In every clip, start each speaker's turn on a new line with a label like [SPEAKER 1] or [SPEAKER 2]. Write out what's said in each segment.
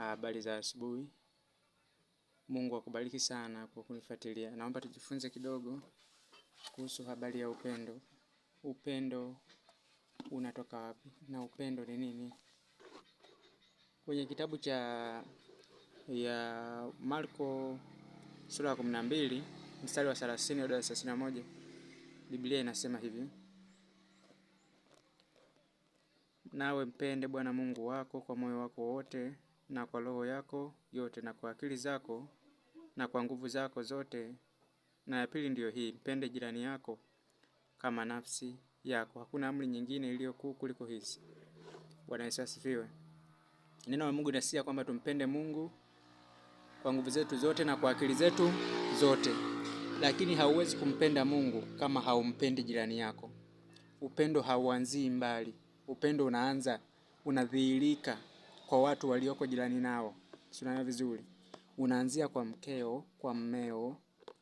[SPEAKER 1] Habari za asubuhi. Mungu akubariki sana kwa kunifuatilia. Naomba tujifunze kidogo kuhusu habari ya upendo. Upendo unatoka wapi na upendo ni nini? Kwenye kitabu cha ya Marko sura ya 12 mstari wa 30 hadi 31, Biblia inasema hivi: nawe mpende Bwana Mungu wako kwa moyo wako wote na kwa roho yako yote na kwa akili zako na kwa nguvu zako zote. Na ya pili ndiyo hii, mpende jirani yako kama nafsi yako. Hakuna amri nyingine iliyo kuu kuliko hizi. Bwana Yesu asifiwe. Neno la Mungu linasia kwamba tumpende Mungu kwa nguvu zetu zote na kwa akili zetu zote, lakini hauwezi kumpenda Mungu kama haumpendi jirani yako. Upendo hauanzii mbali, upendo unaanza, unadhihirika kwa watu walioko jirani nao. Tunaelewa vizuri. Unaanzia kwa mkeo, kwa mmeo,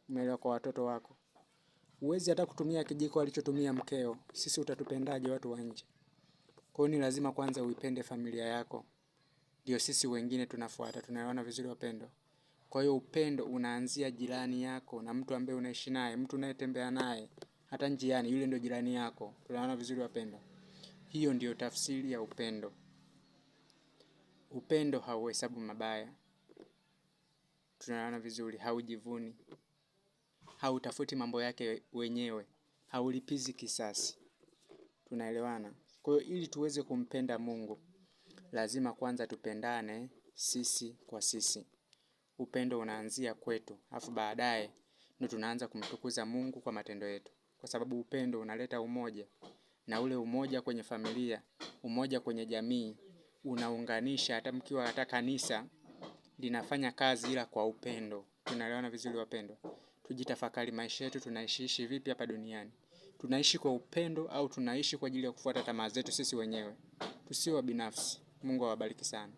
[SPEAKER 1] umeelewa, kwa watoto wako. Huwezi hata kutumia kijiko alichotumia mkeo. Sisi utatupendaje watu wa nje? Kwa hiyo ni lazima kwanza uipende familia yako, ndio sisi wengine tunafuata. Tunaelewana vizuri wapendo? Kwa hiyo upendo unaanzia jirani yako na mtu ambaye unaishi naye, mtu unayetembea naye hata njiani, yule ndio jirani yako. Tunaelewana vizuri wapendo? Hiyo ndiyo tafsiri ya upendo. Upendo hauhesabu mabaya. Tunaelewana vizuri? Haujivuni, hautafuti mambo yake wenyewe, haulipizi kisasi. Tunaelewana? Kwa hiyo ili tuweze kumpenda Mungu, lazima kwanza tupendane sisi kwa sisi. Upendo unaanzia kwetu, afu baadaye ndio tunaanza kumtukuza Mungu kwa matendo yetu, kwa sababu upendo unaleta umoja, na ule umoja kwenye familia, umoja kwenye jamii unaunganisha. Hata mkiwa hata kanisa linafanya kazi, ila kwa upendo. Tunaelewana vizuri wapendwa? Tujitafakari maisha yetu, tunaishiishi vipi hapa duniani? Tunaishi kwa upendo au tunaishi kwa ajili ya kufuata tamaa zetu sisi wenyewe? Tusiwe binafsi. Mungu awabariki sana.